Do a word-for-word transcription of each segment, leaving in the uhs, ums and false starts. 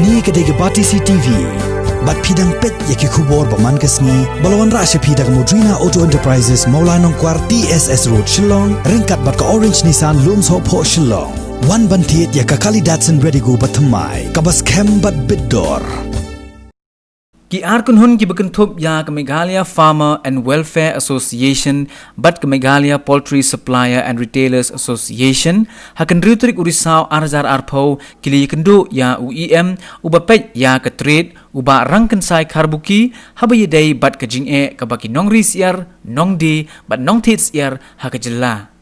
Kane ka dei ka Batesi TV. Bad phi dang peit ïa ki khubor ba man ka sngi ba la wanrah sha phi da ka Modrina Auto Enterprises, Mawlai Nongkwar, T S S Road, Shillong, ryngkat bad ka Orange Nissan, Lumshohphoh, Shillong. Wan ban thied ïa ka kali Datsun Redigo ba thymmai, kaba skhem bad bit dor. Ki ar kynhun kiba kynthup ïa ka Meghalaya Farmer and Welfare Association bad ka Meghalaya Poultry Supplier and Retailers Association, ha ka hynriew tarik u Risaw ar hajar arphew, ki la ïakynduh ïa u E M uba peit ïa ka trade, u Bah Rangkynsai Kharbuki, haba ïadei bad ka jingeh kaba ki nongri syiar, nongdie bad nongthied syiar ha ka jylla.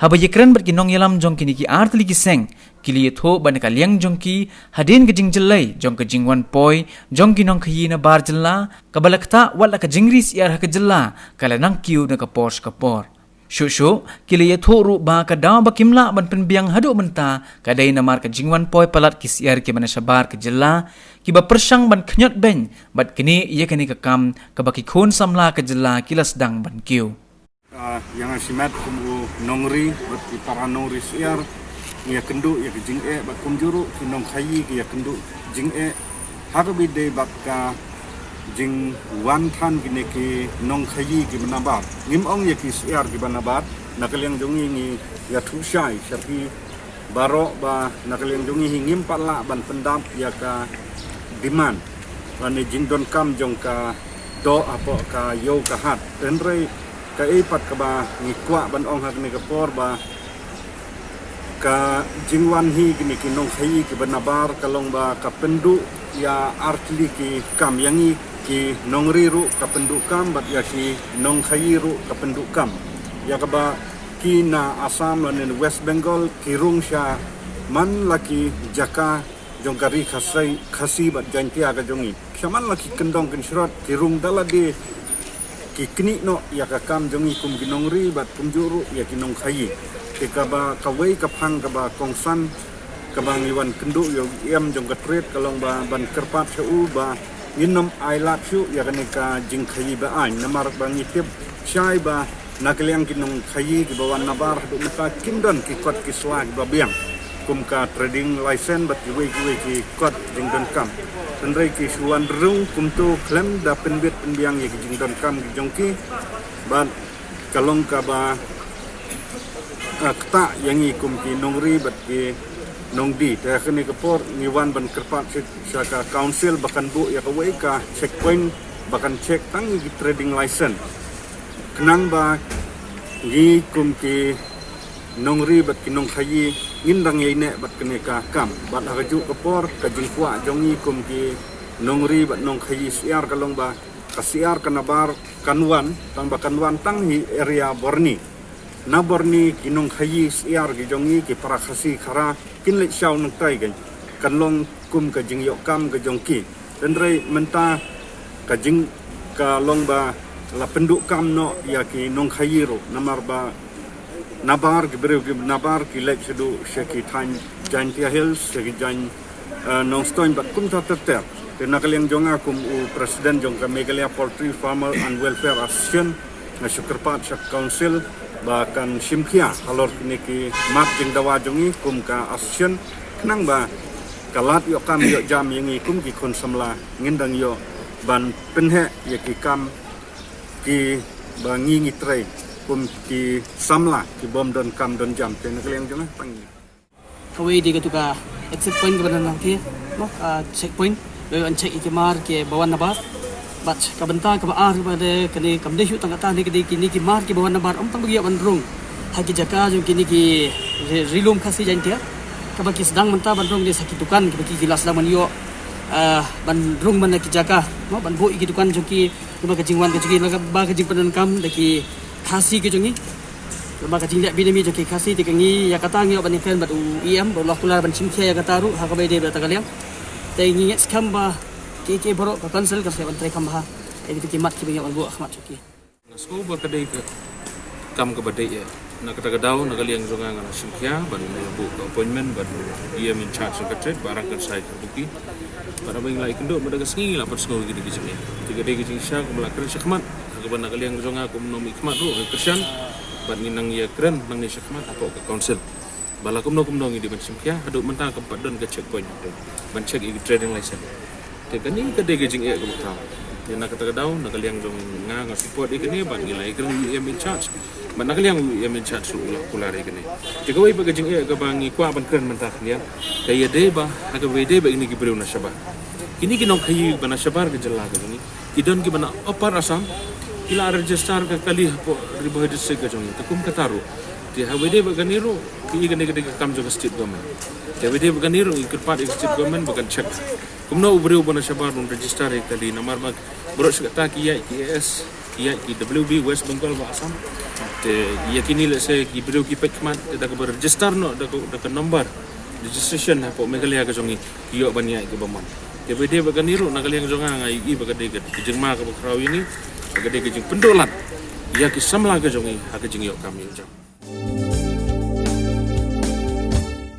Haba ïakren bad ki nongïalam jong kine ki ar tylli ki seng, ki la ïathuh ba na ka liang jong ki, hadien ka jingjyllei jong ka jingwan poi jong ki nongkhaïi nabar jylla, kaba la ktah wat la ka jingri syiar ha ka jylla ka la nang kiew na ka por sha ka por. Shuh shuh, ki la ïathuh ruh ba ka daw ba kim lah ban pynbiang haduh mynta ka dei namar ka jingwan poi palat ki syiar kiba na shabar ka jylla, kiba pyrshang ban khñiot beiñ bad knieh ïa kane ka kam kaba ki khun samla ka jylla ki la sdang ban kiew. Ah, ïa nga shimet kum u nongri bad ki para nongri syiar, ngi ïakynduh ïa ka jingeh bad kumjuh ruh ki nongkhaïi ki ïakynduh jingeh. Ha kaba ïadei bad ka jingwan than kine ki nongkhaïi kiba nabar, ngim ong ïa ki syiar kiba nabar, na ka liang jong ngi ngi ïathuh shai sha phi baroh ba na ka liang jong ngi hi ngim pat lah ban pyndap ïa ka demand lane jingdonkam jong ka doh hapoh ka ïew ka hat. Hynrei kaei pat kaba ngi kwah ban ong ha kane ka por ba ka jingwan hi kine ki nongkhaïi kiba nabar ka long ba ka pynduh ïa ar tylli ki kam, ïa ngi ki nongri ruh ka pynduh kam bad ïa ki nongkhaïi ruh ka pynduh kam. Ïa kaba ki na Assam lane West Bengal ki rung sha man la ki jaka jong ka ri Khasi, Khasi bad Jaintia ka jong ngi. Sha man la ki kyndong kynshrot ki rung da lade ki knieh noh ïa ka kam jong ngi kum ki nongri bad kumjuh ruh ïa ki nongkhaïi. Te kaba kawei ka phang kaba kongsan kaba ngi wan kynduh ïa u E M jong ka trade ka long ba ban kyrpad sha u ba ngin nym ai lad shuh ïa kane ka jingkhaïi ba aiñ namar ba ngi tip shai ba na ka liang ki nongkhaïi kiba wan nabar haduh mynta kim don ki kot ki sla kiba biang kum ka trading license bad kiwei kiwei ki kot jingdonkam. Hynrei ki shu wan rung kumto khlem da pynbit pynbiang ïa ki jingdonkam ki jong ki bad ka long kaba ka ktah ïa ngi kum ki nongri bad ki nongdie. Te ha kane ka por ngi wan ban kyrpad sha, sha ka council ba kan buh ïa kawei ka checkpoint ba kan check tang ïa ki trading license. Khnang ba ngi kum ki nongri bad ki nongkhaïi ngin dang ïaineh bad kane ka kam. Bad ha kajuh ka por ka jingkwah jong ngi kum ki nongri bad nongkhaïi syiar ka long ba ka syiar ka nabar kan wan, tang ba kan wan tang hi area Borni. Na Borni ki nongkhaïi syiar ki jong ngi ki para Khasi Khara kin leit shaw nangtai kan, kan long kum ka jingïoh kam ka jong ki. Hynrei mynta ka jing ka long ba la pynduh kam noh ïa ki nongkhaïi ruh namar ba nabar ki briew ki nabar ki leit shaduh sha ki thaiñ Jaintia Hills, sha ki jaiñ eh, Nongstoiñ bad kumta ter ter. Te na ka liang jong nga kum u president jong ka Meghalaya Poultry Farmer and Welfare Association, nga shu kyrpad sha council ba kan shim khia halor kine ki mat jingdawa jong ngi kum ka association khnang ba ka lad ïoh kam ïoh jam ïa ngi kum ki khun samla ngin dang ïoh ban pynheh ïa ki kam kiba ngi ngi trei kum ki samla ki bym don kam don jam. Te na ka liang jong nga tang ngi. Kawei dei katu ka exit point kaba nang nang thie, mo, ah, checkpoint, ba wan check ïa ki mar kiba wan nabar. Bad ka bynta kaba ar kaba dei kane kam dei shuh tang kata ne ka dei kine ki mar kiba wan nabar ym tang ba ki ïoh ban rung ha ki jaka jong kine ki ri, ri lum Khasi Jaintia. Kaba ki sdang mynta ban rung dei sa ki dukan kiba ki, ki la sdang ban ïoh, ah, ban rung man la ki jaka, mo, ban buh ïa ki dukan jong ki, kaba ka jingwan ka jong ki la kaba ka jingpyndonkam da ki Khasi ki jong ngi. Ba ka jingleh bynta jong ki Khasi te ka ngi ïa kata ngi ïoh ban ïakren bad u E M ba u la kular ban shim khia ïa kata ruh ha kaba ïadei bad kata ka liang. Te ngi ngeit skhem ba ki, ki baroh ka council kan sa ïoh ban trei kham bha ïa kito ki mat kiba ngi ïoh ban buh ha khmat jong ki. Nga sngew ba ka dei ka kam kaba dei ïa. Na kata ka daw na ka liang jong nga nga la shim khia ban buh ka appointment bad u E M in charge secretary ba Rangkynsai Kharbuki. Bad haba ngi la ïakynduh mynta ka sngi ngi la pynsngew ïa kine ki jingeh. Te ka dei ka jingshisha kaba la kren shakhmat ha kaba na ka liang jong nga kum u nongmihkhmat ruh nga kyrshan bad ngi nang ïakren nangne shakhmat hapoh ka council. Ba la kumno kumno ngi dei ban shim khia, haduh mynta kam pat don ka checkpoint ban check ïa ki trading license. Te kane ka dei ka jingeh kaba khraw. Te na kata ka daw, na ka liang jong nga, nga support ïa kane, bad ngi la ïakren U E M in charge. Bad na ka liang U E M in charge ruh u la kular ïa kane. Te kawei pat ka jingeh kaba ngi kwah ban kren mynta ka liang, ka ïadei ba, ha kaba ïadei bad kine ki briew na shabar. Kine ki nongkhaïi ba na shabar ka jylla ka jong ngi, ki don kiba na Upper Assam, ki la register ka kali hapoh Ri Bhoi District ka jong ngi, te kum kata ruh. Te ha kaba ïadei bad kane ruh, ki ïa kane ka dei ka kam jong ka state government. Te ha kaba ïadei bad kane ruh, ngi kyrpad ïa ka state government ba kan check kumno u briew ba na shabar un register ïa ka kali, namar ba baroh shi katta ki ïaid ki A S, ki ïaid ki W B, West Bengal bad Assam. Te ïa kine lehse ki briew ki peit khmat, te da kaba register noh, da ka, da ka number registration hapoh Meghalaya ka jong ngi, ki ïoh ban ïaid kiba mon. Te ha kaba ïadei bad kane ruh, na ka liang jong nga, nga ïohi ba ka dei ka jingma kaba khraw ïa ngi, ba ka dei ka jingpynduh lad ïa ki samla ka jong ngi ha ka jingïoh kam ïoh jam.